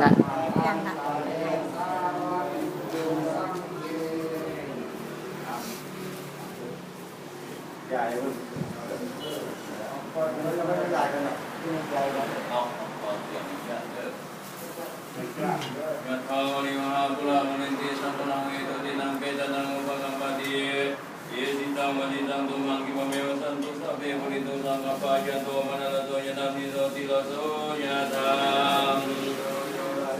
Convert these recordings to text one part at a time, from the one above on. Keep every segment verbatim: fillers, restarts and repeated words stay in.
ละ Yathā vārivahā pūrā paripūrenti sāgaraṃ, evameva ito dinnaṃ petānaṃ upakappati. Icchitaṃ patthitaṃ tumhaṃ khippameva samijjhatu, sabbe pūrentu saṅkappā, cando pannaraso yathā, maṇi jotiraso yathā.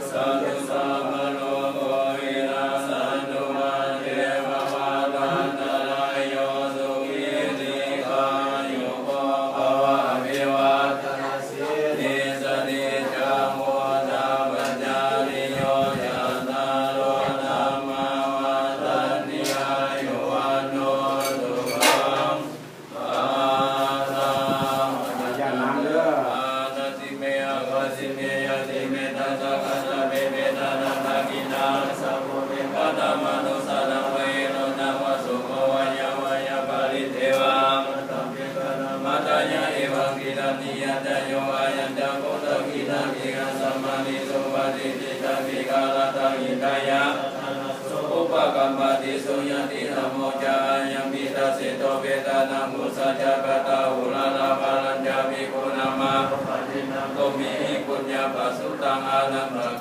Sabbītiyo vivajjantu, sabbarogo vinassatu, mā te bhavatvantarāyo, sukhī dīghāyuko bhava. Abhivādanasīlissa niccaṃ vuḍḍhāpacāyino, cattāro dhammā vaḍḍhanti: āyu vaṇṇo sukhaṃ balaṃ. อย่าน้ำเด้อ Ānātimā āgacchāmi, ñātimettā sakhā ca me petānaṃ dakkhiṇā. Sabbū me katamanussaraṃ, payirottāva sukho va, yā vā yaṃ paridevaṃ. Mātā yaṃ evaṃ kittayā niyyātā, yo ayañca kho dakkhiṇā gayhā, sāmaṇi supatiṭṭhitā, dīgharattaṃ hitāyassa, upakappati. Suññatidhammo ca ayampi, dassito petānaṃ phussā ca, pāturahu balañca bhikkhūnaṃ, mahāpaññaviññāṇaṃ, tumhehi puññapassutaṃ, anantaṃ